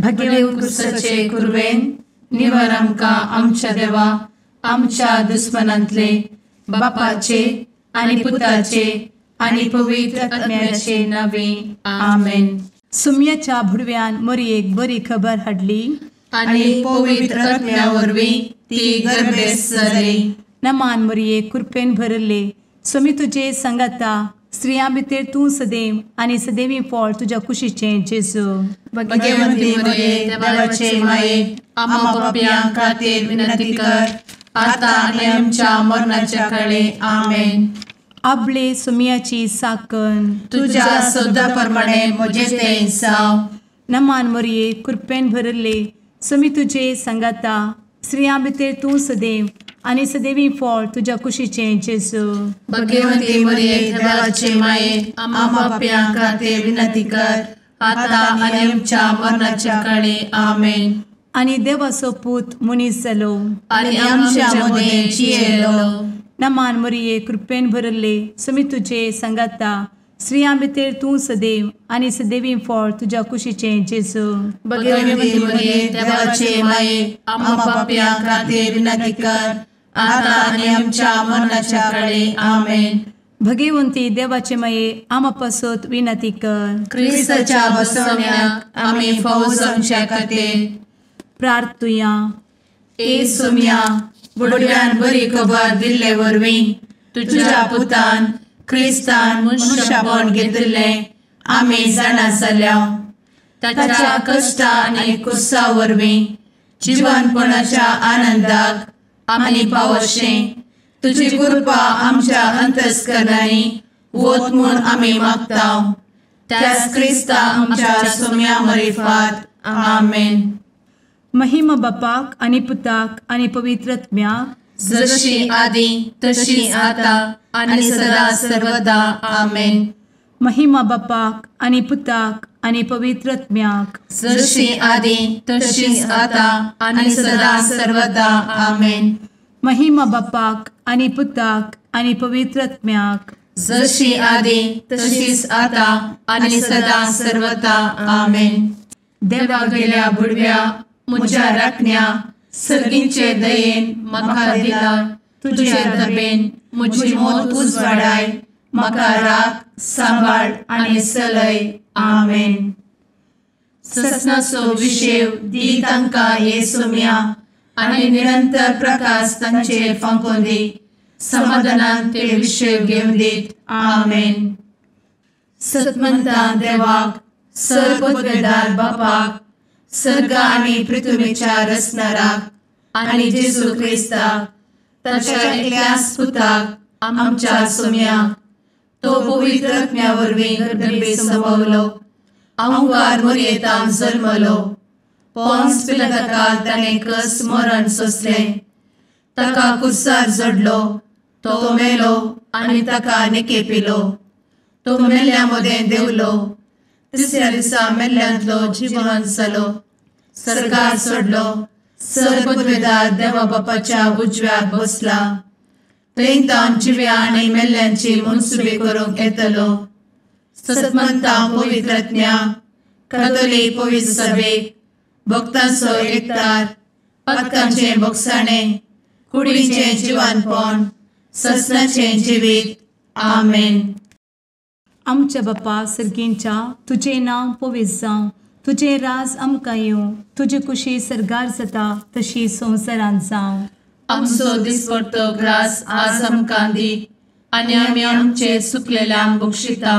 भगेव कुरवेन निवर आमकां आमच्या देवा आमच्या दुस्मनांतले बापाचे आनी पुताचे आनी पवित्र आत्म्याचे नावे आमेन. सुम्याच्या भुडव्यान मोरयेक बरी खबर हाडली आनी पवित्र आत्म्या वरवीं ती गर्भेस्त जाली. नमान मोरये, कृपेन भरले, स्वामी तुजे संगाता, स्त्रियां भितर तूं सदैव आनी सदैवी फळ तुज्या कुशीचें जेजू. भगवंती मोरये, देवाचे माये, आम्हा पापयां खातीर विनंती कर आता आनी आमच्या मरणाच्या काळे. आमेन. आपले सुम्याची साकन तुज्या सदा प्रमाणे म्हजें तें जावं. नमान मोरये, कृपेन भरले, स्वामी तुजे संगाता, स्त्रियां भितर तूं सदैव आनी सदैवी फळ तुज्या कुशीचें जेजू. भगवंती मोरये, देवाचे माये, आम्हा पापयां खातीर विनंती कर आता आनी आमच्या मरणाच्या काळे. आमेन. आनी देवाचो पूत मनीस जालो आनी आमच्या मदें जियेलो. नमान मोरये, कृपेन भरले, स्वामी तुजे संगाता, स्त्रियां भितर तूं सदैव आनी सदैवी फळ तुज्या कुशीचें जेजू. भगवंती मोरये, देवाचे माये, आम्हा पापयां खातीर विनंती कर आता आनी आमच्या मरणाच्या काळे. आमेन. भगवंती देवाचे माये, आम्हा पासत विनंती कर. क्रिस्ताच्या बसवण्याक आमी फावो जावच्या खातीर प्रार्थुया. ए सुम्या, बुडव्यान बरी खबर दिल्ले वरवीं तुज्या पुतान क्रिस्तान मनशापण घेतिल्लें आमी जाणा जाल्या. ताच्या कश्टा आनी कुसा वरवीं जिवनपणाच्या आनंदाक आमी पावशें तुजी कृपा आमच्या अंतस्करणांनी वत म्हूण आमी मागता. त्याच क्रिस्ता आमच्या सुम्या मरिफात. आमेन. महिमा बापाक आनी पुताक आनी पवित्र आत्म्याक, जशी आदी तशी आता आनी सदा सर्वदा. आमेन. महिमा बापाक आनी पुताक आनी पवित्र आत्म्याक, जशी आदी तशी आता आनी सदा सर्वदा. आमेन. महिमा बापाक आनी पुताक आनी पवित्र आत्म्याक, जशी आदी तशीच आता आनी सदा सर्वदा. आमेन. देवा गेल्या बुडव्या म्हज्या राखण्या सर्गींचे दयेन म्हाका दिला तुजे दबेन म्हजी मोत उजवाडाय, म्हाका राख सांबाळ आनी सलय. आमेन. ससनाचो विशेव दी तांकां हे सुम्या आनी निरंतर प्रकाश तांचेर फांकोवन दी, समाधानान ते विशेव घेवन दीत. आमेन. सतमंता देवाक, सर्वपदवेदार बापाक, सर्ग आनी पृथ्वीच्या रचणाराक आनी जेजू क्रिस्ताक ताच्या एकल्याच पुताक आमच्या सुम्याक, तो पवित्र आत्म्या वरवीं गर्भे संभवलो, अहंकार मोरयेतान जल्मलो, पोन्स पिलाताकाल ताणें कस मरण सोंसलें, ताका कुर्सार जडलो, तो मेलो आनी ताका निकेपिलो, तो मेल्ल्या मदें देंवलो, तिसऱ्या दिसा मेल्ल्यांतलो जिवन जालो, सर्गार सोडलो, सर्वपदवेदार देवा बापाच्या उजव्याक बसला, थंय तावन जिव्या आनी मेल्ल्यांची मनसुबी करूंक येतलो. सतमंता पवित्र आत्म्या, कातोलीक पवित्र सभेक, भक्तांचो एकतार, पातकांचें भोगसाणें, कुडीचें जिवानपण, ससनाचें जिवीत. आमेन. आमच्या बापा सर्गींच्या, तुजें नांव पवित्र जावं, तुजें राज आमकां येवं, तुजी कुशी सर्गार जाता तशी संवसारांत जावं. आमचो दिसपडतो ग्रास आज आमकां दी आनी आमी आमचे सुकलेल्यांक बक्षिता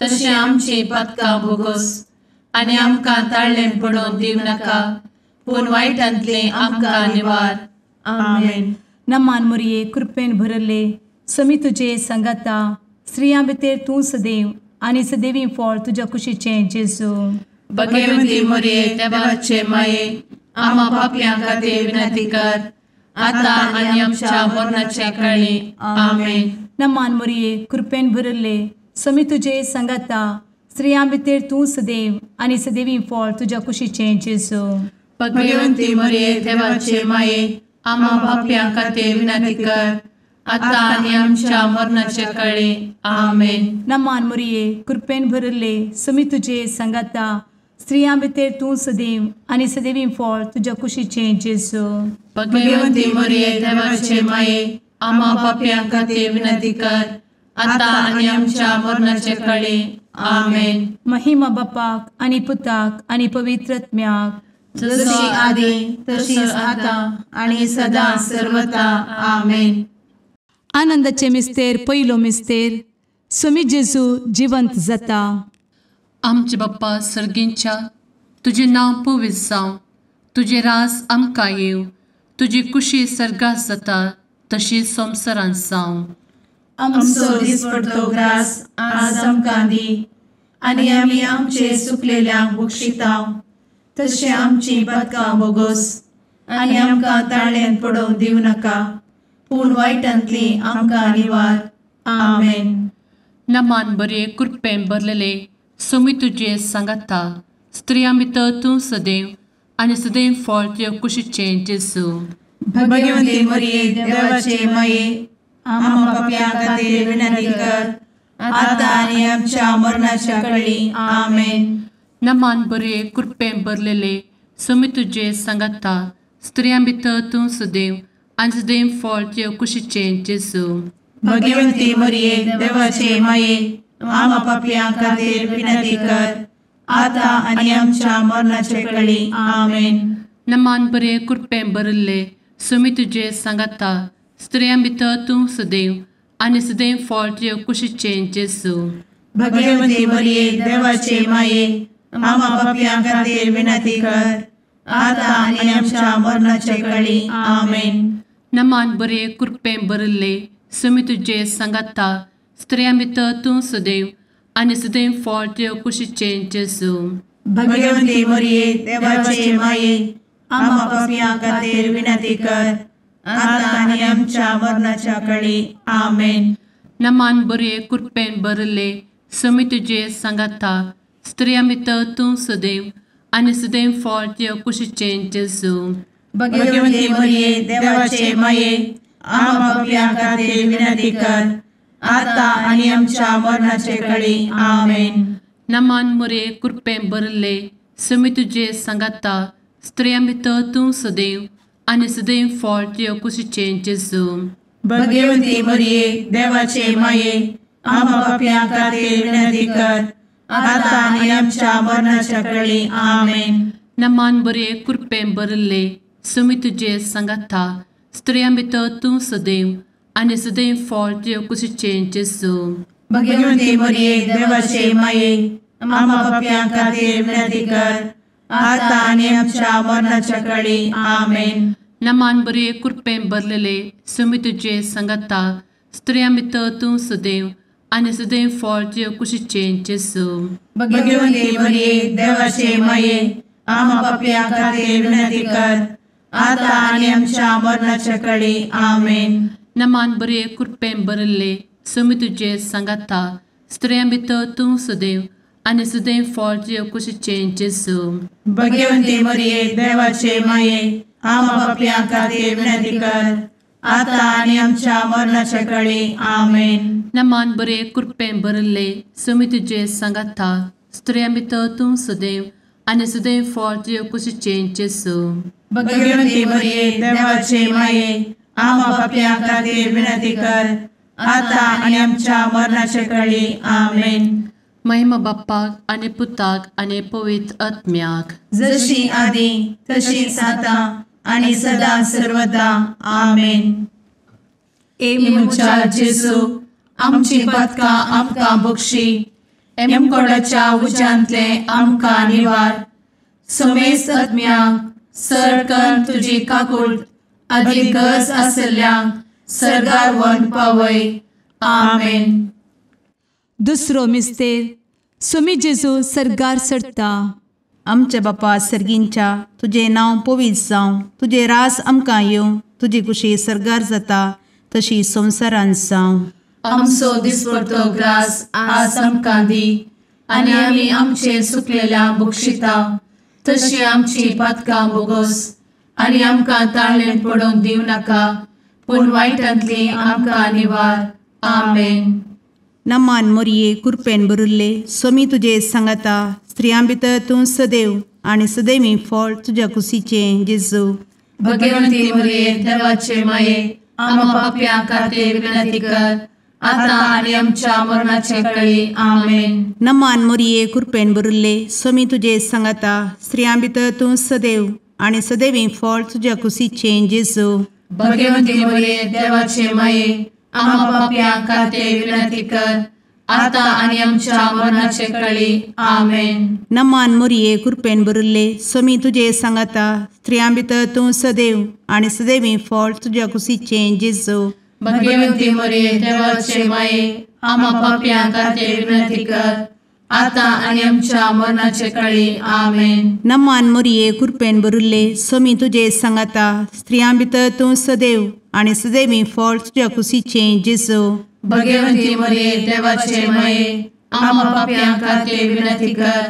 तशें आमची पातकां भोगोस आनी आमकां ताळ्ळें पडोवन दिवं नाका, पूण वायटांतलें आमकां निवार. आमेन. नमान मोरये, कृपेन भरले, स्वामी तुजे संगाता, स्त्रियां भितर तूं सदैव आनी सदैवी फळ तुज्या कुशीचें जेजू. भगवंती मोरये, देवाचे माये, आम्हा पापयां खातीर विनंती कर आता आनी आमच्या मरणाच्या काळी. आमेन. नमान मोरये, कृपेन भरले, स्वामी तुजे संगाता, स्त्रियां भितर तूं सदैव आनी सदैवी फळ तुज्या कुशीचें जेजू. भगवंती मोरये, देवाचे माये, आम्हा पापयां खातीर विनंती कर आता आनी आमच्या मरणाच्या काळी. आमेन. नमान मोरये, कृपेन भरले, स्वामी तुजे संगाता, स्त्रियां भितर तूं सदैव आनी सदैवी फळ तुज्या कुशीचें जेजू. भगवंती मरिये देवाचे माये, आम्हा पापयां खातीर विनंती कर, आतां आनी आमच्या मरणाचे कळे. आमेन. महिमा बापाक आनी पुताक आनी पवित्र आत्म्याक, जशी आदी तशीच आतां आनी सदां सर्वता. आमेन. आनंदाचे मिस्तेर पयलो मिस्तेर, स्वामी जेजू जिवंत जाता. आमचे बाप्पा सर्गींच्या, तुजें नांव पवित्र जावं, तुजें राज आमकां येवं, तुजी कुशी सर्गात जाता तशी संवसारांत जावं. आमचो दिसपडतो ग्रास आज आमकां दी, आनी आमी आमचे सुकलेल्यांक बक्षिता तशें आमची पातकां बोगोस, आनी आमकां ताळ्यांत पडोवंक दिवं नाका, पूण वायटांतली आमकां निवार. आमेन. नमान बरे कृपेन भरलेले स्वामी तुजे सांगाता, स्त्रियां भितर तूं सदैव आनी सदैव फळ तुज्या कुशीचें जेजू. भगवंती मरिये देवाचे माये, आम्हा पापयां खातीर विनंती कर, आतां आनी आमच्या मरणाच्या कळी. आमेन. नमान बरे कृपेन भरलेले स्वामी तुजे सांगाता, स्त्रियां भितर तूं सदैव आनी सदैव फळ तुज्या कुशीचें जेजू. भगवंती मरिये देवाचे माये, आम्हा पापयां खातीर विनंती कर, आतां आनी आमच्या मरणाचे कळी. आमेन. नमान बरे कृपेन भरिल्ले स्वामी तुजे सांगाता, स्त्रियां भितर तूं सदैव आनी सदैव फळ तुज्या कुशीचें जेजू. भगवंती मरिये देवाचे माये, आम्हा पापयां खातीर विनंती कर, आतां आनी आमच्या मरणाचे कळी. आमेन. नमान बरे कृपेन भरिल्ले स्वामी तुजे सांगाता, स्त्रियां भितर तूं सदैव आनी सदैव फळ तुज्या कुशीचें जेजू. भगवंती मरिये देवाचे माये, आम्हा पापयां खातीर विनंती कर, आतां आनी आमच्या मरणाच्या कळी. आमेन. नमान बरे कृपेन भरिल्ले स्वामी तुजे सांगाता, स्त्रियां भितर तूं सदैव आनी सदैव फळ तुज्या कुशीचें जेजू. भगवंती मरिये देवाचे माये, आम्हा पापयां खातीर विनंती कर, आतां आनी आमच्या मरणाचे कळी. आमेन. नमान मरिये कृपेन भरिल्ले स्वामी तुजे सांगाता, स्त्रियां भितर तूं सदैव आनी सदैव फळ तुज्या कुशीचें जेजू. भगवंती मरिये देवाचे माये, आम्हा पापयां खातीर विनंती कर, आतां आनी आमच्या मरणाच्या कळी. आमेन. नमान बरे कृपेन भरिल्ले स्वामी तुजे सांगाता, स्त्रियां भितर तूं सदैव आनी सदैव फळ तुज्या कुशीचें जेजू. भगवंती मरिये देवाचे माये, आम्हा पापयां खातीर विनंती कर, आतां आनी आमच्या मरणाच्या कळी. आमेन. नमान बरे कृपेन भरलेले स्वामी तुजे सांगाता, स्त्रियां भितर तूं सदैव आनी सदैव फळ तुज्या कुशीचें जेजू. भगवंती मरिये देवाचे माये, आम्हा पापयां खातीर विनंती कर, आतां आनी आमच्या मरणाच्या कळी. आमेन. नमान बरे कृपेन भरिल्ले स्वामी तुजे सांगाता, स्त्रियां भितर तूं सदैव आनी सदैव फळ तुज्या कुशीचें जेजू. भगवंती मरिये देवाचे माये, आम्हा पापयां खातीर विनंती कर, आतां आनी आमच्या मरणाच्या कळी. आमेन. नमान बरे कृपेन भरिल्ले स्वामी तुजे सांगाता, स्त्रियां भितर तूं सदैव आनी सदैव फळ तुज्या कुशीचें जेजू. भगवंती मरिये देवाचे माये, आम्हा पापयां खातीर विनंती कर, आतां आनी आमच्या मरणाच्या कळी. आमेन. महिमा बाप्पाक आनी पुताक आनी पवित्र आत्म्याक, जशी आदी तशीच आतां आनी सदां सर्वदा. आमेन. ए म्हज्या जेजू, आमची पातकां आमकां बक्षी, एमकोडाच्या उज्यांतले आमकां निवार, समेस्त आत्म्यांक सरकन तुजी काकूट आदी गरज आशिल्ल्यांक सर्गार व्हरून पावय. आमेन. दुसरो मिस्तेर, स्वामी जेजू सर्गार चडटा. आमच्या बापा सर्गींच्या, तुजें नांव पवित्र जावं, तुजें राज आमकां येवं, तुजी कुशी सर्गार जाता तशी संवसारांत जावं. आमचो दिसपडतो ग्रास आज आमकां दी, आनी आमी आमचे सुकलेल्या बक्षिता तशी आमची पातकां बोगोस, आनी आमकां ताळ्ळेंत पडोवंक दिवं नाका, पूण वायटांतली आमकां निवार. आमेन. नमान मोरये कृपेन भरिल्ले स्वामी तुजे सांगाता, स्त्रियां भितर तूं सदैव आनी सदैवी फळ तुज्या कुशीचें जेजू। भगवंती मरिये देवाचे माये आम्हा पाप्यां खातीर विनंती कर आता आनी आमच्या मरणाचे वेळी। आमेन। नमान मरिये कृपेन भरिल्ले स्वामी तुजे सांगाता स्त्रियां भितर तूं सदैव आनी सदैवी फळ तुज्या कुशीचें जेजू। भगवंती मरिये देवाचे माये आम्हा पाप्यां खातीर विनंती कर आता आनी आमच्या मरणाचे वेळी। आमेन। नमान मरिये कृपेन भरिल्ले स्वामी तुजे सांगाता स्त्रियां भितर तूं सदैव आनी सदैवी फळ तुज्या कुशीचें जेजू। भगवंती मरिये देवाचे माये आम्हा पाप्यां खातीर विनंती कर आता आनी आमच्या मरणाचे वेळी। आमेन। नमान मरिये कृपेन भरिल्ले स्वामी तुजे सांगाता स्त्रियां भितर तूं सदैव आनी सदैवी फळ तुज्या कुशीचें जेजू। भगवंती मरिये देवाचे माये आम्हा पाप्यां खातीर विनंती कर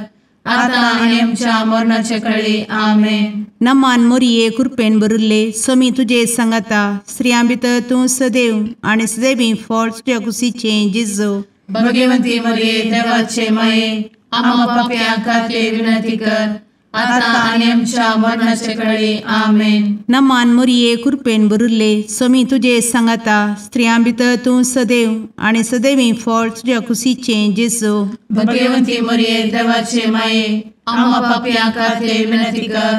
आता आनी आमच्या मरणाचे वेळी। आमेन। नमान मरिये कृपेन भरिल्ले स्वामी तुजे सांगाता स्त्रियां भितर तूं सदैव आनी सदैवी फळ तुज्या कुशीचें जेजू। भगवंती मरिये देवाचे माये आम्हा पाप्यां खातीर विनंती कर आता आनी आमच्या मरणाचे वेळी। आमेन। नमान मरिये कृपेन भरिल्ले स्वामी तुजे सांगाता स्त्रियां भितर तूं सदैव आनी सदैवी फळ तुज्या कुशीचें जेजू। भगवंती मरिये देवाचे माये आम्हा पाप्यां खातीर विनंती कर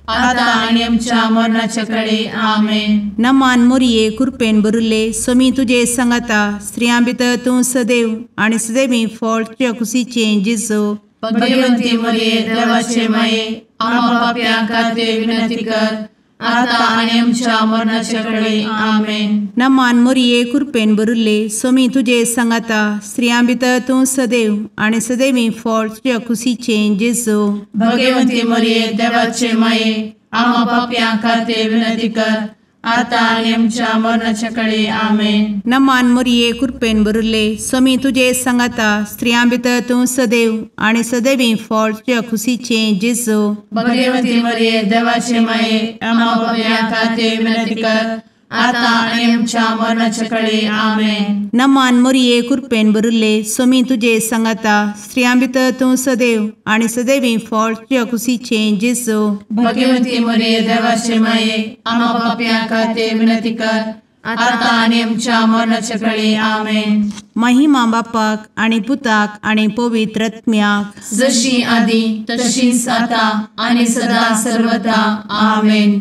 आता आनी आमच्या मरणाचे वेळी। आमेन। नमान मरिये कृपेन भरिल्ले स्वामी तुजे सांगाता स्त्रियां भितर तूं सदैव आनी सदैवी फळ तुज्या कुशीचें जेजू। भगवंती मरिये देवाचे माये आम्हा पाप्यां खातीर विनंती कर आता आनी आमच्या मरणाचे वेळी। आमेन। नमान मरिये कृपेन भरिल्ले स्वामी तुजे सांगाता स्त्रियां भितर तूं सदैव आनी सदैवी फळ तुज्या कुशीचें जेजू। भगवंती मरिये देवाचे माये आम्हा पाप्यां खातीर विनंती कर आता आनी आमच्या मरणाचे वेळी। आमेन। नमान मरिये कृपेन भरिल्ले स्वामी तुजे सांगाता स्त्रियां भितर तूं सदैव आनी सदैवी फळ तुज्या कुशीचें जेजू। भगवंती मरिये देवाचे माये आम्हा पाप्यां खातीर विनंती कर आता आनी आमच्या मरणाचे वेळी। आमेन। नमान मरिये कृपेन भरिल्ले स्वामी तुजे सांगाता स्त्रियां भितर तूं सदैव आनी सदैवी फळ तुज्या कुशीचें जेजू। भगवंती मरिये देवाचे माये आम्हा पाप्यां खातीर विनंती कर आता आनी आमच्या मरणाचे वेळी। आमेन। महिमा बापाक आनी पुताक आनी पवित्र आत्म्याक जशी आदी तशीच आता आनी सदा सर्वदा। आमेन।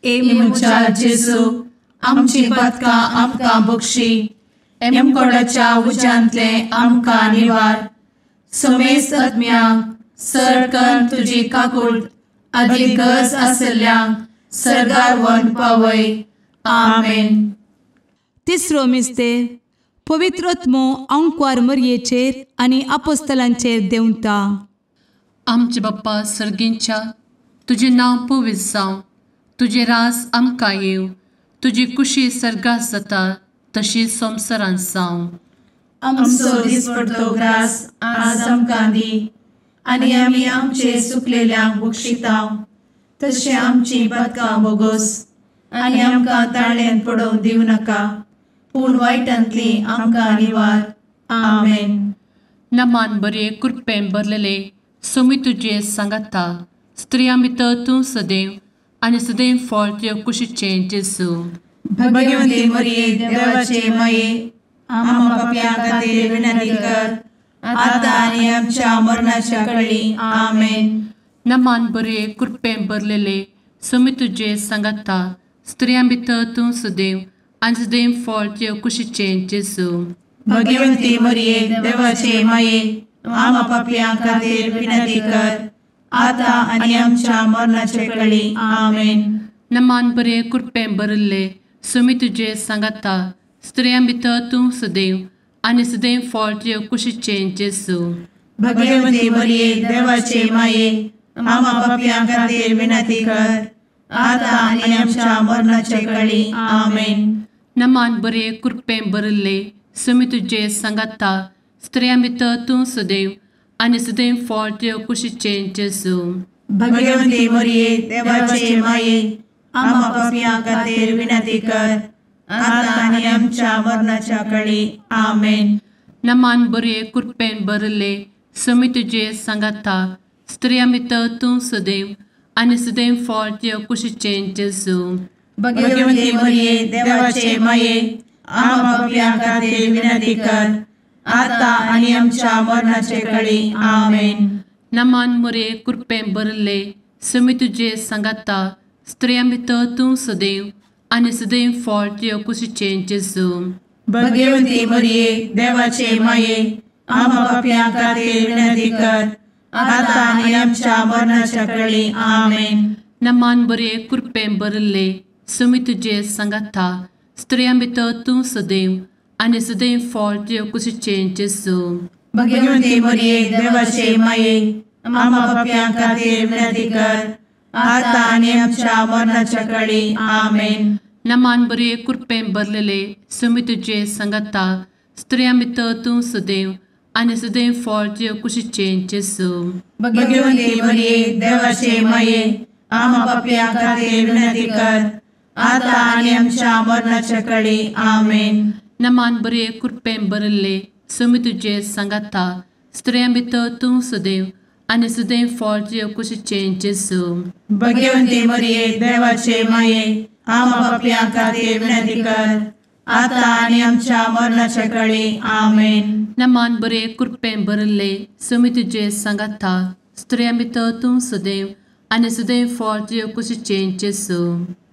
ए म्हज्या जेजू आमची पातकां आमकां बक्षी एमकोडाच्या उज्यांतले आमकां निवार समेस्त आत्म्यांक सरकन तुजी काकूट आदी गरज आसल्ल्यांक सर्गार व्हरून पावय। आमेन। तिसरो मिस्तेर पवित्र आत्मो आंकवार मरयेचेर आनी आपोस्तलांचेर देंवता। आमचे बाप्पा सर्गींच्या तुजें नांव पवित्र जावं, तुजें राज आमकां येवं, तुजी कुशी सर्गात जाता तशी संवसारांत जावं। आमचो दिसपडतो ग्रास आज आमकां दी आनी आमी आमचे सुकलेल्यांक बक्षितांव तशें आमची पातकां बोगोस आनी आमकां ताळ्यान पडोवंक दिवं नाका पूण वायटांतली आमकां निवार। आमेन। नमान बरे कृपेन भरलेले स्वामी तुजे सांगाता स्त्रियां भितर तूं सदैव आनी सदैव फळ तुज्या कुशीचें जेजू। भगवंती मरिये देवाचे माये आम्हा पाप्यां खातीर विनंती कर आता आनी आमच्या मरणाच्या वेळी। आमेन। नमान बरे कृपेन भरलेले स्वामी तुजे सांगाता स्त्रियां भितर तूं सदैव आनी सदैव फळ तुज्या कुशीचें जेजू। भगवंती मरिये देवाचे माये आम्हा पाप्यां खातीर विनंती कर आता आनी आमच्या मरणाचे वेळी। आमेन। नमान बरे कृपेन भरिल्ले स्वामी तुजे सांगाता स्त्रियां भितर तूं सदैव आनी सदैव फळ तुज्या कुशीचें जेजू। भगवंती मरिये देवाचे माये आम्हा पाप्यां खातीर विनंती कर आता आनी आमच्या मरणाचे वेळी। आमेन। नमान बरे कृपेन भरिल्ले स्वामी तुजे सांगाता स्त्रियां भितर तूं सदैव आनी सदैव फळ तुज्या कुशीचें जेजू। भगवंती मरिये देवाचे माये आम्हा पाप्यां खातीर विनंती कर आता आनी आमच्या मरणाच्या वेळी। आमेन। नमान बरे कृपेन भरिल्ले समी तुजे सांगाता स्त्रियां भितर तूं सदैव आनी सदैव फळ तुज्या कुशीचें जेजू. भगवती मरिये देवाचे माये आम्हा पाप्यां खातीर विनंती कर आता आनी आमच्या मरणाचे कळी. आमेन. नमान मोरये कृपेन भरिल्ले समी तुजे सांगाता स्त्रियां भितर तूं सदैव आनी सदैव फळ तुज्या कुशीचें जेजू. भगवती मरिये देवाचे माये आम्हा पाप्यां खातीर विनंती कर आता आनी आमच्या मरणाच्या कळी. आमेन. नमान बरे कृपेन भरिल्ले समी तुजे सांगाता स्त्रियां भितर तूं सदैव आनी सदैव फळ तुज्या कुशीचें जेजू. भगवती मरिये देवाचे माये आम्हा पाप्यां खातीर विनंती कर आता आनी आमच्या मरणाच्या कळी. आमेन. नमान बरे कृपेन भरलेले समी तुजे सांगाता स्त्रियां भितर तूं सदैव आनी सदैव फळ तुज्या कुशीचें जेजू. भगवती मरिये देवाचे माये आम्हा पाप्यां खातीर विनंती कर आता आनी आमच्या मरणाच्या कळी. आमेन. नमान बरे कृपेन भरिल्ले समी तुजे सांगाता स्त्रियां भितर तूं सदैव आनी सदैव फळ तुज्या कुशीचें जेजू. भगवती मरिये देवाचे माये आम्हा पाप्यां खातीर विनंती कर आता आनी आमच्या मरणाच्या कळी. आमेन. नमान बरे कृपेन भरिल्ले समी तुजे सांगाता स्त्रियां भितर तूं सदैव आनी सदैव फळ तुज्या कुशीचें जेजू.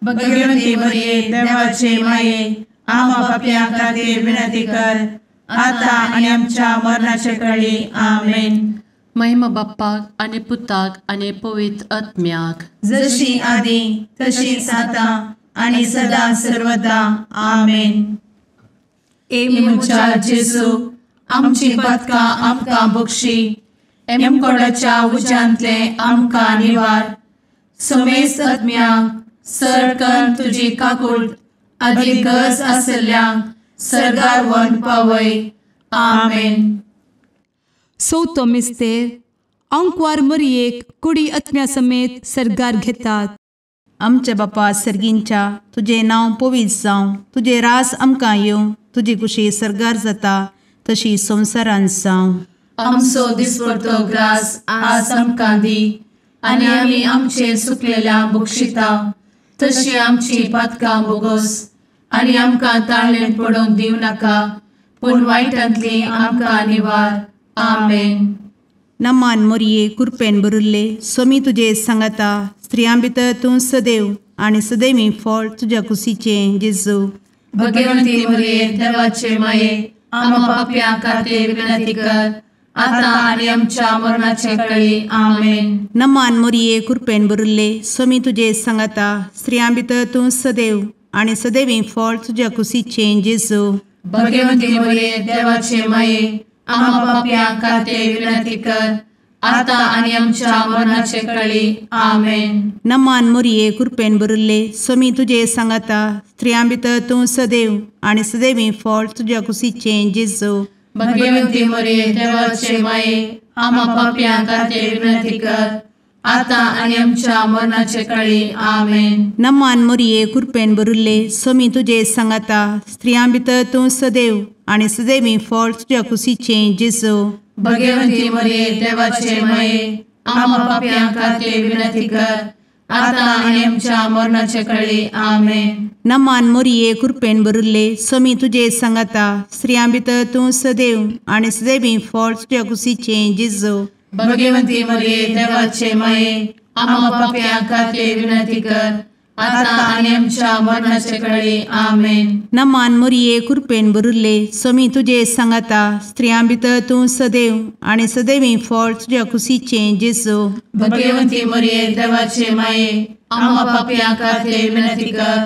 भगवती मरिये देवाचे माये आम्हा पाप्यां खातीर विनंती कर आता आनी आमच्या मरणाच्या कळी. आमेन. महिमा बाप्पाक आनी पुताक आनी पवित्र आत्म्याक, जशी आदी तशीच आता आनी सदा सर्वदा. आमेन. ए म्हज्या जेजू आमची पातकां आमकां बक्षी, एमकोडाच्या उज्यांतले आमकां निवार, समेस्त आत्म्यांक सरकन तुजी काकूट आदी गरज आसल्ल्यांक सर्गार व्हरून पावय. आमेन. चवथो मिस्तेर आंकवार मरियेक कुडी आत्म्या समेत सर्गार घेतात. आमच्या बापा सर्गींच्या तुजें नांव पवित्र जावं, तुजें राज आमकां येवं, तुजी कुशी सर्गार जाता तशी संवसारांत जावं. आमचो दिसपडतो ग्रास आज आमकां दी आनी आमी आमचे सुकलेल्या बक्षिता तशी आमची पातकां बोगोस आनी आमकां ताळेन पडोवंक दिवं नाका पूण वायटांतली आमकां निवार. आमेन. नमान मोरये कृपेन भरिल्ले स्वामी तुजे सांगाता स्त्रियां भितर तूं सदैव आनी सदैवी फळ तुज्या कुशीचें जेजू. भगवंती मोरये देवाचे माये आम्हा पाप्यां खातीर विनंती कर आता आनी आमच्या मरणाचे कळी. आमेन. नमान मोरये कृपेन भरिल्ले स्वामी तुजे सांगाता स्त्रियां भितर तूं सदैव आनी सदैवी फळ तुज्या कुशीचें जेजू. भगवंती मोरये देवाचे माये आम्हा पाप्यां खातीर विनंती कर आता आनी आमच्या मरणाचे कळी. आमेन. नमान मोरये कृपेन भरिल्ले स्वामी तुजे सांगाता स्त्रियां भितर तूं सदैव आनी सदैवी फळ तुज्या कुशीचें जेजू. भगवंती मोरये देवाचे माये आम्हा पाप्यां खातीर विनंती कर आता आनी आमच्या मरणाचे कळी. आमेन. नमान मोरये कृपेन भरिल्ले स्वामी तुजे सांगाता स्त्रियां भितर तूं सदैव आनी सदैवी फळ तुज्या कुशीचें जेजू. भगवंती मोरये देवाचे माये आम्हा पाप्यां खातीर विनंती कर आता आनी आमच्या मरणाचे कळी. आमेन. नमान मोरये कृपेन भरिल्ले स्वामी तुजे सांगाता स्त्रियां भितर तूं सदैव आनी सदैवी फळ तुज्या कुशीचें जेजू. भगवंती मोरये देवाचे माये आम्हा पाप्यां खातीर विनंती कर आता आनी आमच्या मरणाचे कळी. आमेन. नमान मोरये कृपेन भरिल्ले स्वामी तुजे सांगाता स्त्रियां भितर तूं सदैव आनी सदैवी फळ तुज्या कुशीचें जेजू. भगवंती मोरये देवाचे माये आम्हा पाप्यां खातीर विनंती कर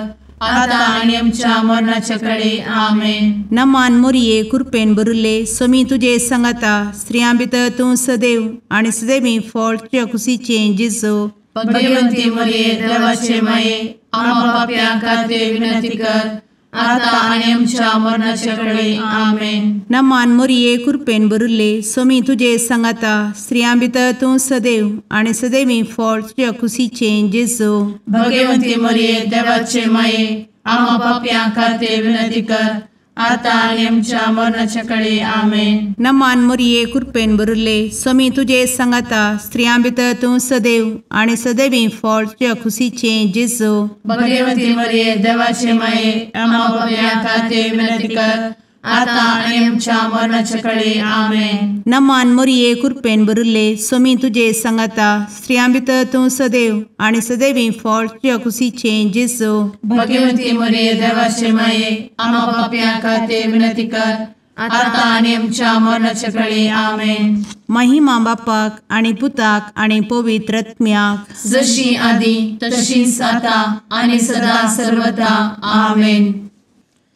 आता आनी आमच्या मरणाचे कळी. आमेन. नमान मोरये कृपेन भरिल्ले स्वामी तुजे सांगाता स्त्रियां भितर तूं सदैव आनी सदैवी फळ तुज्या कुशीचें जेजू. भगवंती मोरये देवाचे माये आम्हा पाप्यां खातीर विनंती कर आता आनी आमच्या मरणाचे कळी. आमेन. नमान मोरये कृपेन भरिल्ले स्वामी तुजे सांगाता स्त्रियां भितर तूं सदैव आनी सदैवी फळ तुज्या कुशीचें जेजू. भगवंती मोरये देवाचे माये आम्हा पाप्यां खातीर विनंती कर आतां आनी आमच्या मरणाच्या कळे. आमेन. नमान मोरये कृपेन भरिल्ले, स्वामी तुजे सांगाता, स्त्रियां भितर तूं सदैव आनी सदैवी फळ तुज्या खुशीचें जेजू. भगवती मरिये देवाचे माये, आम्हा पाप्यां खातीर विनंती कर, आतां आनी आमच्या मरणाच्या कळे. आमेन. नमान मोरये कृपेन भरिल्ले, स्वामी तुजे सांगाता, स्त्रियां भितर तूं सदैव आनी सदैवी फळ तुज्या खुशीचें जेजू. भगवती मरिये देवाचे माये, आम्हा पाप्यां खातीर विनंती कर, आतां आनी आमच्या मरणाच्या कळे. आमेन. महिमा बापाक आनी पुताक आनी पवित्र आत्म्याक, जशी आदी तशीच आतां आनी सदा सर्वदा. आमेन.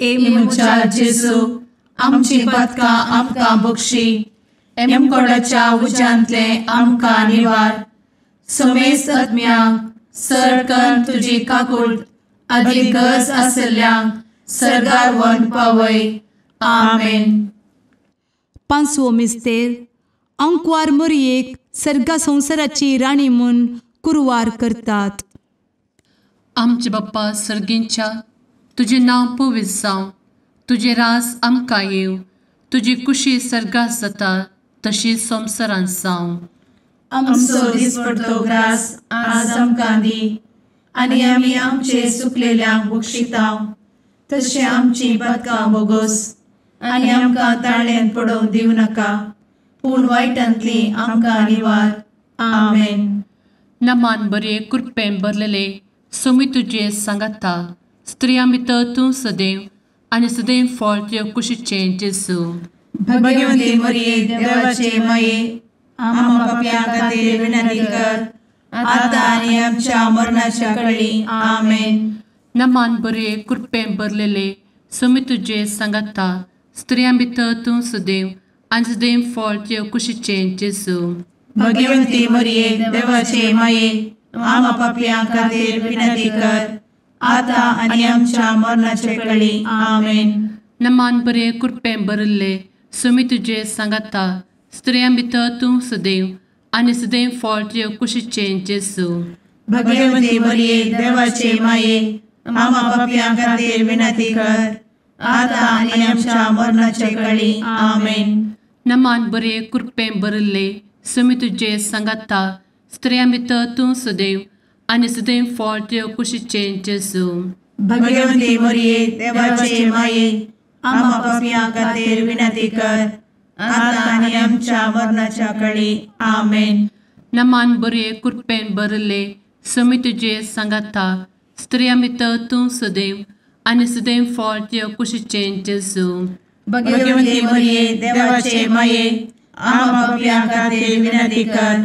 ए म्हज्या जेजू, आमची पातकां आमकां बक्षी, एमकोडाच्या उज्यांतले आमकां निवार, समेस्त आत्म्यांक सरकन तुजी काकूट आदी गरज आशिल्ल्यांक सर्गार व्हरून पावय. आमेन. पांचवो मिस्तेर. आंकवार मोरयेक सर्गा संवसाराची राणी म्हूण कुरवार करतात. आमचे बाप्पा सर्गींच्या, तुजें नांव पवित्र जावं, तुजें राज आमकां येवं, तुजी कुशी सर्गात जाता तशी संवसारांत जावं. आमचो दिसपडतो ग्रास आज आमकां दी, आनी आमी आमचे सुकलेल्यांक बक्षिता तशें आमची पातकां बोगोस, आनी आमकां ताळ्यांत पडोवंक दिवं नाका, पूण वायटांतली आमकां निवार. आमेन. नमान बरे कृपेन भरलेले, स्वामी तुजे सांगाता, स्त्रियां भितर तूं सदैव आनी सदैव फळ तुज्या कुशीचें जेजू. भगवती मरिये देवाचे माये, आम्हा पाप्यां खातीर विनंती कर, आतां आनी आमच्या मरणाच्या कळी. आमेन. नमान बरे कृपेन भरलेले, स्वामी तुजे सांगाता, स्त्रियां भितर तूं सदैव आनी सदैव फळ तुज्या कुशीचें जेजू. भगवती मरिये देवाचे माये, आम्हा पाप्यां खातीर विनंती कर, आतां आनी आमच्या मरणाच्या कळी. आमेन. नमान बरे कृपेन भरिल्ले, स्वामी तुजे सांगाता, स्त्रियां भितर तूं सदैव आनी सदैव फळ तुज्या कुशीचें जेजू. भगवती मरिये देवाचे माये, आम्हा पाप्यां खातीर विनंती कर, आतां आनी आमच्या मरणाच्या कळी. आमेन. नमान बरे कृपेन भरिल्ले, स्वामी तुजे सांगाता, स्त्रियां भितर तूं सदैव आनी सदैव फळ तुज्या कुशीचें जेजू. भगवती मरिये देवाचे माये, आम्हा पाप्यां खातीर विनंती कर, आतां आनी आमच्या मरणाच्या कळी. आमेन. नमान बरे कृपेन भरिल्ले, स्वामी तुजे सांगाता, स्त्रियां भितर तूं सदैव आनी सदैव फळ तुज्या कुशीचें जेजू. भगवती मरिये देवाचे माये, आम्हा पाप्यां खातीर विनंती कर,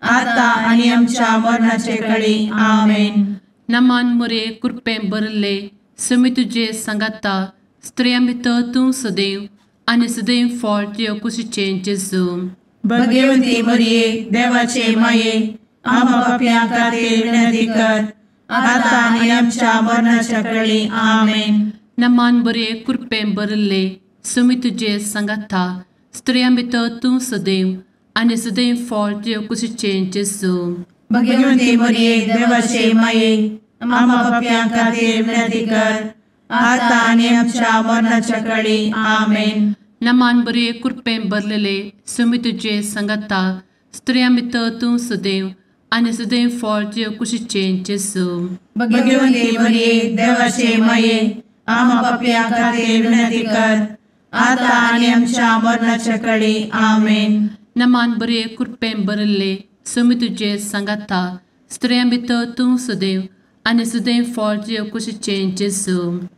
आतां आनी आमच्या मरणाचे कळी. आमेन. नमान मरिये कृपेन भरिल्ले, स्वामी तुजे सांगाता, स्त्रियां भितर तूं सदैव आनी सदैव फळ तुज्या कुशीचें जेजू. भगवती मरिये देवाचे माये, आम्हा पाप्यां खातीर विनंती कर, आतां आनी आमच्या मरणाच्या कळी. आमेन. नमान बरे कृपेन भरिल्ले, स्वामी तुजे सांगाता, स्त्रियां भितर तूं सदैव आनी सदैव फळ तुज्या कुशीचें जेजू. भगवती मरिये देवाचे माये, आम्हा पाप्यां खातीर विनंती कर, आतां आनी आमच्या मरणाच्या कळी. आमेन. नमान बरे कृपेन भरलेले, स्वामी तुजे सांगाता, स्त्रियां भितर तूं सदैव आनी सदैव फळ तुज्या कुशीचें जेजू. भगवती मरिये देवाचे माये, आम्हा पाप्यां खातीर विनंती कर, आतां आनी आमच्या मरणाच्या कळी. आमेन. नमान बरे कृपेन भरिल्ले, स्वामी तुजे सांगाता, स्त्रियां भितर तूं सदैव आनी सदैव फळ तुज्या कुशीचें जेजू.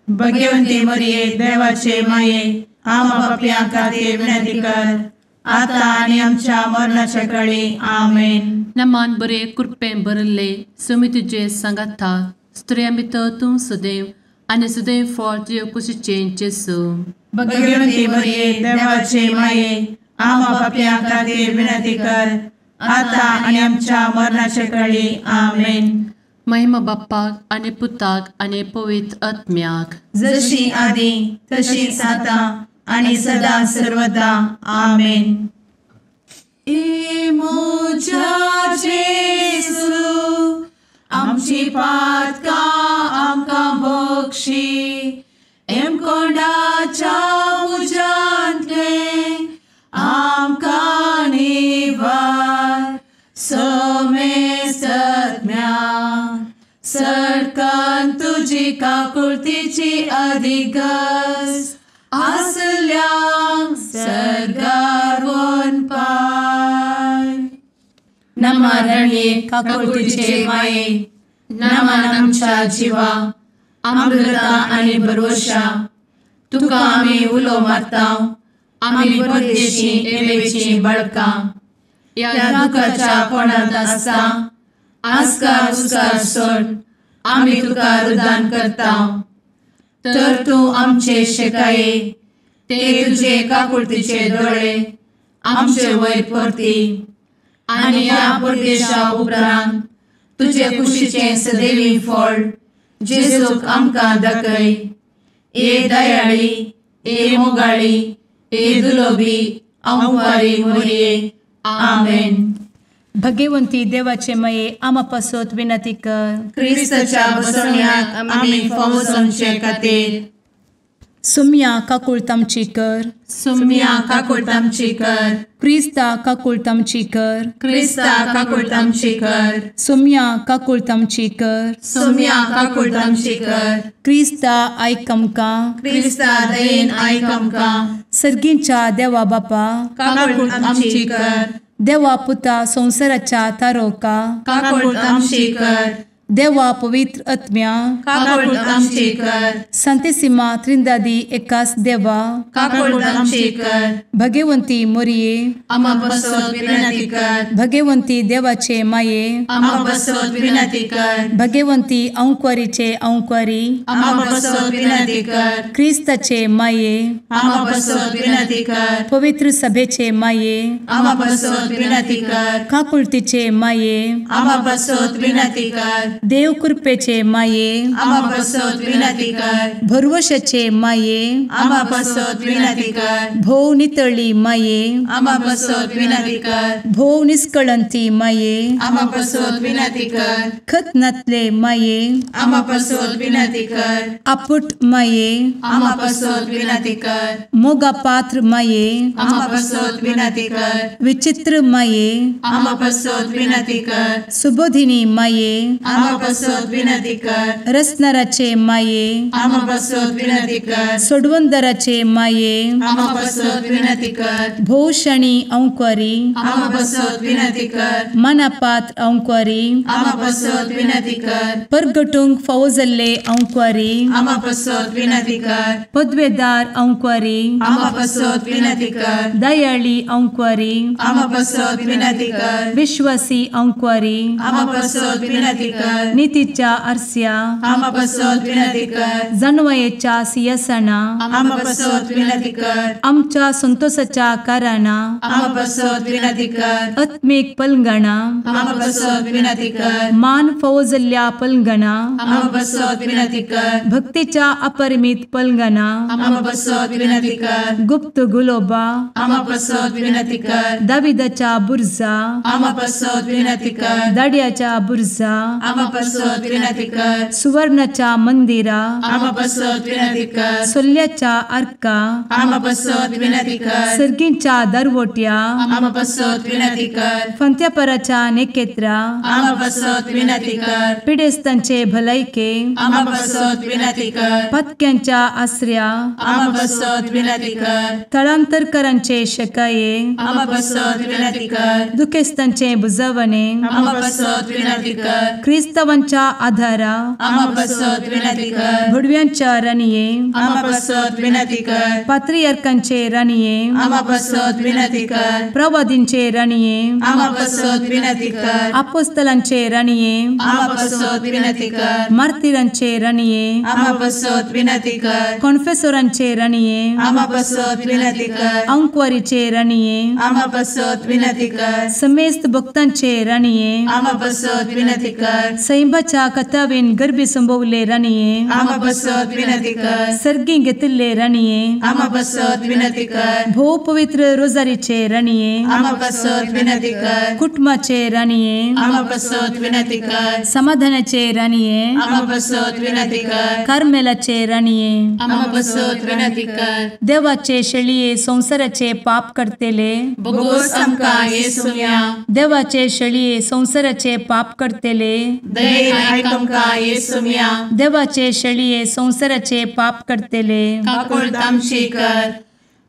भगवती मरिये देवाचे माये, आम्हा पाप्यां खातीर विनंती कर, आतां आनी आमच्या मरणाच्या कळी. आमेन. नमान बरे कृपेन भरिल्ले, स्वामी तुजे सांगाता, स्त्रियां भितर तूं सदैव आनी सदैव फळ तुज्या कुशीचें जेजू. भगवती मरिये देवाचे माये, आम्हा पाप्यां खातीर विनंती कर, आतां आनी आमच्या मरणाच्या कळी. आमेन. महिमा बाप्पाक आनी पुताक आनी पवित्र आत्म्याक, जशी आदी तशीच आतां आनी सदा सर्वदा. आमेन. ए म्हज्या जेजू, आमची पातकां आमकां बक्षी, एमकोंडाच्या तुजी काकुळतीची अधिगस आसल्यांक सर्गार वनपाय. नमा रणये काकुळतीचे माये, नमन आमच्या जिवा, अमृता आनी भरवशा, तुका आमी उलो मारता, आमी परदेशी एवेची बळकां, ह्या दुखाच्या कोणांत आसता आस्कार उस्कार सोड आमी तुका रुदान करता. तर तूं आमचे शेकाये ते तुजे काकुळतीचे दोळे आमचे वयर परती आनी ह्या परदेशा उपरांत तुजे कुशीचें सदैवी फळ जेजूक आमकां दाखय. ए दयाळी, ए मोगाळी, ए दुलोबी अंवारी मोरये. आमेन. भगवंती देवाचे मये आमा पासत विनंती कर. क्रिस्ताच्या बसवण्याक आमी फावो जावचे खातीर. सुम्या काकुळत आमची कर. सुम्या काकुळत आमची कर. क्रिस्ता काकुळत आमची कर. क्रिस्ता काकुळत आमची कर. सुम्या काकुळत आमची कर. सुम्या काकुळत आमची कर. क्रिस्ता आयक आमकां. क्रिस्ता दयेन आयक आमकां. सर्गींच्या देवा बापा काकुळत आमची कर. देवा पुता संवसाराच्या तारोका काकुळत आमची कर. देवा पवित्र आत्म्या काकुळत आमची कर. संतेसिमा त्रिंदादी एकास देवा काकुळत आमची कर. भगवंती मोरये आमा पासत विनंती कर. भगवंती देवाचे माये आमा पासत विनंती कर. भगवंती अंकुरीचे अंकुरी आमा पासत विनंती कर. क्रिस्ताचे माये आमा पासत विनंती कर. पवित्र सभेचे माये आमा पासत विनंती कर. काकुळतीचे माये आमा पासत विनंती कर. देव कृपेचे माये आमा पासत विनंती कर. भरवशाचे माये आमा पासत विनंती कर. भोव नितळी माये आमा पासत विनंती कर. भोव निष्कळंती माये आमा पासत विनंती कर. खत नातले माये आमा पासत विनंती कर. आपुट माये आमा पासत विनंती कर. मोगा पात्र माये आमा पासत विनंती कर. विचित्र माये आमा पासत विनंती कर. सुबोधिनी माये आमा पासत विनंती कर. रसनाराचे माये आमा पासत विनंती कर. सोडवंदराचे माये आमा पासत विनंती कर. भोवशणी अंकुरी आमा पासत विनंती कर. मनापात्र अंकुरी आमा पासत विनंती कर. परगटूंक फावो जाल्ले अंकुरी आमा पासत विनंती कर. पदवेदार अंकुरी आमा पासत विनंती कर. दयाळी अंकुरी आमा पासत विनंती कर. विश्वासी अंकुरी आमा पासत विनंती कर. नितीच्या आरस्या आमा पासत विनंती कर. जानवयेच्या सिंहासना आमा पासत विनंती कर. आमच्या संतोषाच्या कारणा आमा पासत विनंती कर. आत्मीक पलंगणा आमा पासत विनंती कर. मान फावो जाल्ल्या पलंगणा आमा पासत विनंती कर. भक्तीच्या अपरिमित पलंगणा आमा पासत विनंती कर. गुप्त गुलोबा आमा पासत विनंती कर. दाविदाच्या बुर्जा आमा पासत विनंती कर. दाड्याच्या बुर्जा आमा पासत विनंती कर. सुवर्णाच्या मंदिरा आमा पासत विनंती कर. सोल्ल्याच्या आर्का आमा पासत विनंती कर. सर्गींच्या दरवट्या आमा पासत विनंती कर. फंत्यापराच्या नेकेत्रा आमा पासत विनंती कर. पिडेस्तांचे भलायके आमा पासत विनंती कर. पत्क्यांच्या आसऱ्या आमा पासत विनंती कर. थळांतरकरांचे शकाये आमा पासत विनंती कर. दुखेस्तांचे बुजवणे आमा पासत विनंती कर. क्रिस्तावांच्या आधारा आमा पासत विनंती कर. भुडव्यांच्या राणये आमा पासत विनंती कर. पात्रियार्कांचे राणये आमा पासत विनंती कर. प्रवादींचे राणये आमा पासत विनंती कर. आपोस्तलांचे राणये आमा पासत विनंती कर. मार्तिरांचे राणये आमा पासत विनंती कर. कॉन्फेसोरांचे राणये आमा पासत विनंती कर. अंकुवारीचे राणये आमा पासत विनंती कर. समेस्त भक्तांचे राणये आमा पासत विनंती कर. सैंबाच्या कथावेन गर्भी संभवले राणये आमा पासत विनंती कर. सर्गी घेतिल्ले राणये आमा पासत विनंती कर. भोव पवित्र रोजारीचे राणये आमा पासत विनंती कर. कुटुंबाचे राणये आमा पासत विनंती कर. समाधानाचे राणये आमा पासत विनंती कर. कार्मेलाचे राणये आमा पासत विनंती कर. देवाचे शेळये संवसाराचे पाप करतेले बोगोस आमकां येसुम्या देवाचे शेळये संवसाराचे पाप करतेले दयेन आयक आमकां येसुम्या. देवाचे शेळये संवसाराचे पाप करतले काकुळट आमची कर.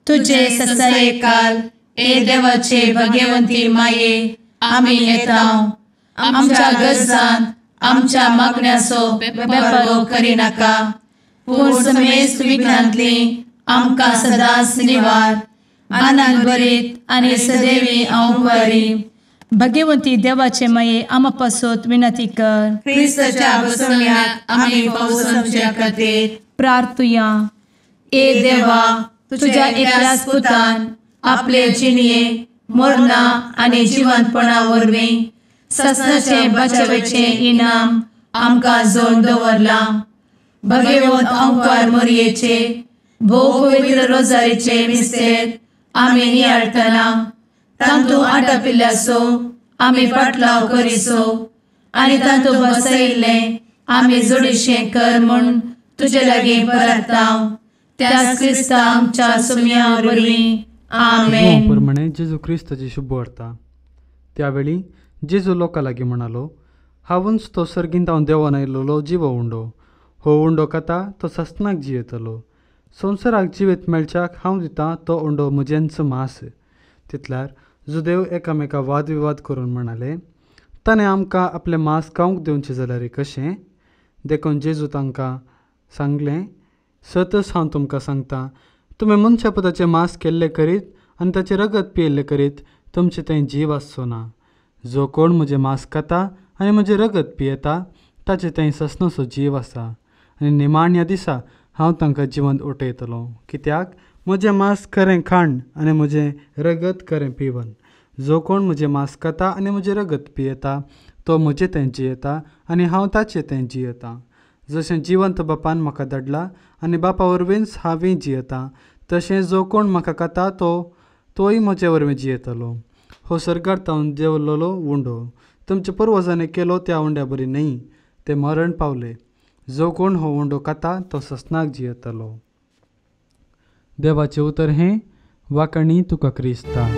तुजे ससायेकाल ए देवाचे भगवंती माये आमी येता आमच्या गरजान आमच्या मागण्याचो बेपर्वो करिनाका पूण समेस्त विघ्नांतली आमकां सदांच निवार. आनंद भरीत आनी सदैवी अंवकारी. भगवंती देवाचे माये आमा पासत विनंती कर. क्रिस्ताच्या बसवण्याक आमी पावसाच्या खातीर प्रार्थुया. ए देवा तुझ्या एकल्याच पुतान आपले जिणये मरणा आनी जिवंतपणा वरवीं ससनाचे बचावेचे इनाम आमकां जोड दवरलां. भगवंत अंकार मोरयेचे भोव पवित्र रोजारीचे मिस्तेर आमी नियाळटना तांतू आटापिल्ल्याचो आमी पाटलाव करिसो आनी तांतू बसयिल्लें आमी जोडीशें कर म्हूण तुजे लागीं परताव त्याच क्रिस्ता आमच्या सुम्या वरवीं. आमेन. प्रमाणे जेजू क्रिस्ताची शुभ वार्ता. त्यावेळी जेजू लोकां लागीं म्हणालो, हांवूच तो सर्गींत हांव देवान आयिल्लो जिवो उंडो. हो उंडो खाता तो ससनाक जियेतलो. संवसाराक जिवेत मेळच्याक हांव दितां तो उंडो म्हजेंच मांस. तितल्यार जुदेव एकामेका वादविवाद करून म्हणाले, ताणें आमकां आपलें मांस खावंक दिवचें जाल्यार कशें? देखून जेजू तांकां सांगलें, सतच हांव तुमकां सांगता, तुमी मनशा पुताचें मांस केल्लें करीत आनी ताचें रगत पियेल्लें करीत तुमचें थंय जीव आसचो ना. जो कोण म्हजें मांस खाता आनी म्हजें रगत पियेता ताचें थंय ससनाचो जीव आसा आनी निमाण्या दिसा हांव तांकां जिवंत उठयतलो. कित्याक म्हजें मांस खरें खाण आनी म्हजें रगत खरें पिवन. जो कोण म्हजें मांस खाता आनी म्हजें रगत पियेता तो म्हजें थंय जियेता आनी हांव ताचें थंय जियेता. जशें जिवंत बापान म्हाका धाडला आनी बापा वरवींच हांवूय जियेता, तशें जो कोण म्हाका खाता तोय म्हजे वरवीं जियेतलो. हो सर्गार तावन देंवलेलो उंडो तुमच्या पुर्वजांनी केलो त्या उंड्या बरी न्हय, ते मरण पावले. जो कोण हो उंडो खाता तो ससनाक जियेतलो. देवाचें उतर हें. वांकणी तुका क्रिस्ता.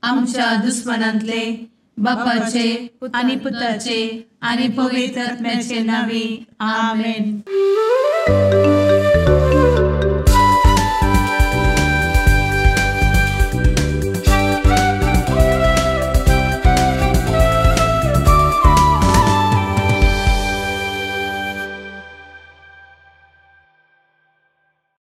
आमच्या दुस्मनांतले बापाचे आनी पुताचे आनी पवित्र आत्म्याचे नांवी. आमेन.